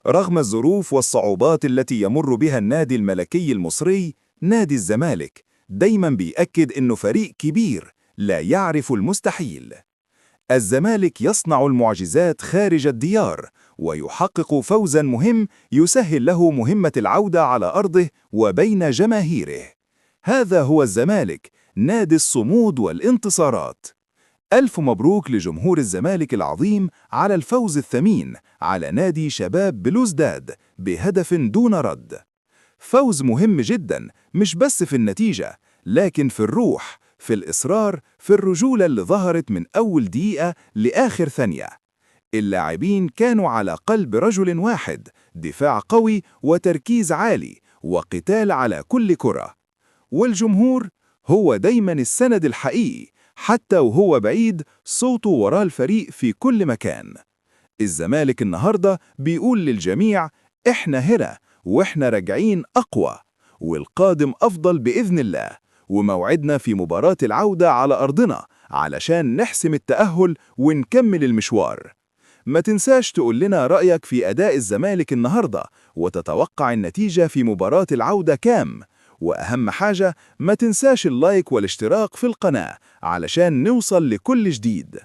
رغم الظروف والصعوبات التي يمر بها النادي الملكي المصري، نادي الزمالك دايما بيأكد إنه فريق كبير لا يعرف المستحيل. الزمالك يصنع المعجزات خارج الديار ويحقق فوزا مهم يسهل له مهمة العودة على أرضه وبين جماهيره. هذا هو الزمالك، نادي الصمود والانتصارات. ألف مبروك لجمهور الزمالك العظيم على الفوز الثمين على نادي شباب بلوزداد بهدف دون رد. فوز مهم جدا، مش بس في النتيجة، لكن في الروح، في الإصرار، في الرجولة اللي ظهرت من أول دقيقة لآخر ثانية. اللاعبين كانوا على قلب رجل واحد، دفاع قوي وتركيز عالي وقتال على كل كرة. والجمهور هو دايما السند الحقيقي، حتى وهو بعيد صوته وراه الفريق في كل مكان. الزمالك النهاردة بيقول للجميع: إحنا هنا وإحنا راجعين أقوى، والقادم أفضل بإذن الله، وموعدنا في مباراة العودة على أرضنا علشان نحسم التأهل ونكمل المشوار. ما تنساش تقول لنا رأيك في أداء الزمالك النهاردة، وتتوقع النتيجة في مباراة العودة كام؟ وأهم حاجة، ما تنساش ال like والاشتراك في القناة علشان نوصل لكل جديد.